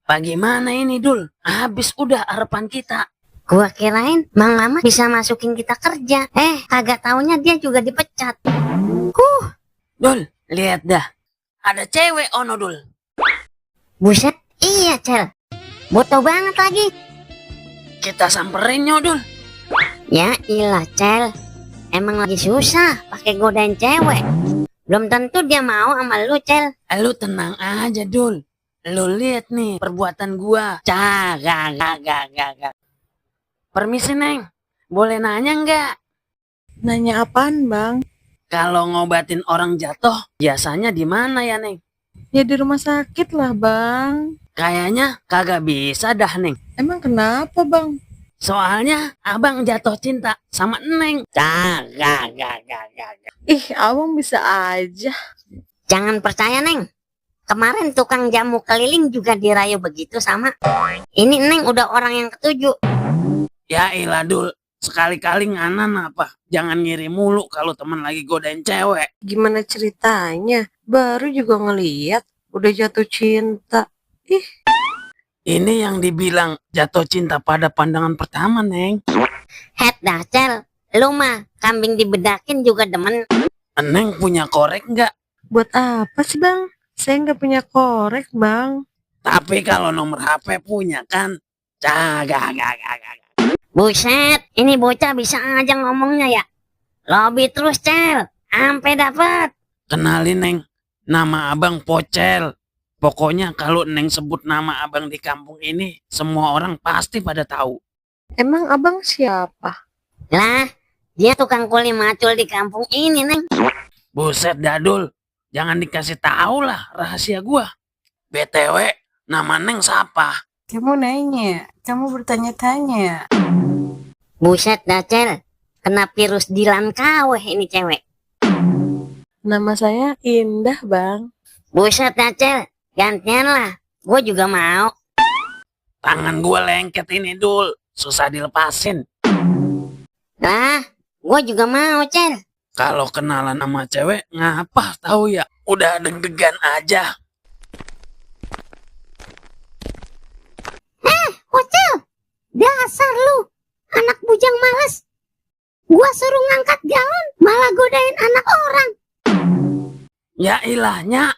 Bagaimana ini, Dul? Habis udah harapan kita. Gua kirain Mang Mamat bisa masukin kita kerja. Kagak taunya dia juga dipecat. Dul, lihat dah. Ada cewek ono, Dul. Buset, iya Cel. Boto banget lagi. Kita samperin yo, Dul. Ya ilah Cel. Emang lagi susah pakai godain cewek. Belum tentu dia mau sama lu Cel. Lu tenang aja, Dul. Lu lihat nih perbuatan gua. Gak. Permisi, Neng. Boleh nanya nggak? Nanya apaan, Bang? Kalau ngobatin orang jatuh, biasanya di mana ya, Neng? Ya di rumah sakit lah, Bang. Kayaknya kagak bisa dah, Neng. Emang kenapa, Bang? Soalnya abang jatuh cinta sama Neng. Gak. Ih, Abang bisa aja. Jangan percaya Neng. Kemarin tukang jamu keliling juga dirayu begitu sama. Ini Neng udah orang yang ketujuh. Ya ilah, Dul. Sekali-kali nganan apa? Jangan ngirim mulu kalau teman lagi godain cewek. Gimana ceritanya? Baru juga ngeliat, udah jatuh cinta. Ih, Ini yang dibilang jatuh cinta pada pandangan pertama, Neng. Head dah Cel. Lu mah kambing dibedakin juga demen. Neng punya korek nggak? buat apa sih, Bang? Saya nggak punya korek, Bang. Tapi kalau nomor HP punya kan? Gak. Buset, ini bocah bisa aja ngomongnya ya. Lobby terus Cel, sampai dapat. Kenalin, Neng. Nama abang Pocel. Pokoknya kalau Neng sebut nama abang di kampung ini, semua orang pasti pada tahu. Emang Abang siapa? Lah, dia tukang kuli macul di kampung ini Neng. Buset, Dadul. Jangan dikasih tahu lah rahasia gua. BTW, nama Neng siapa? Kamu nanya, kamu bertanya-tanya. Buset dah Cel, kena virus Dilan kaweh ini cewek. Nama saya Indah, Bang. Buset dah Cel, gantian lah. Gue juga mau. Tangan gua lengket ini, Dul. Susah dilepasin. Lah, gue juga mau Cel. Kalau kenalan sama cewek, ngapa tahu ya? Udah deg-degan aja. Kocel, dasar lu, anak bujang malas. Gua suruh ngangkat galon, malah godain anak orang. Ya ilahnya,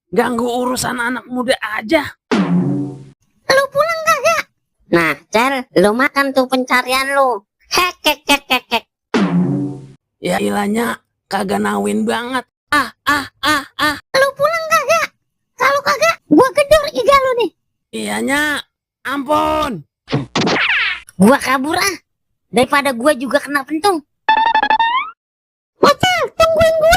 ganggu urusan anak muda aja. Lu pulang kagak? Nah, Cel, lu makan tuh pencarian lu. Hek. Ya ilahnya, kagak nawin banget. Lu pulang kagak? Kalau kagak, gua gedor iga lu nih. Iyanya, ampun. Gua kabur ah, daripada gua juga kena pentung. Kocel, tungguin gua.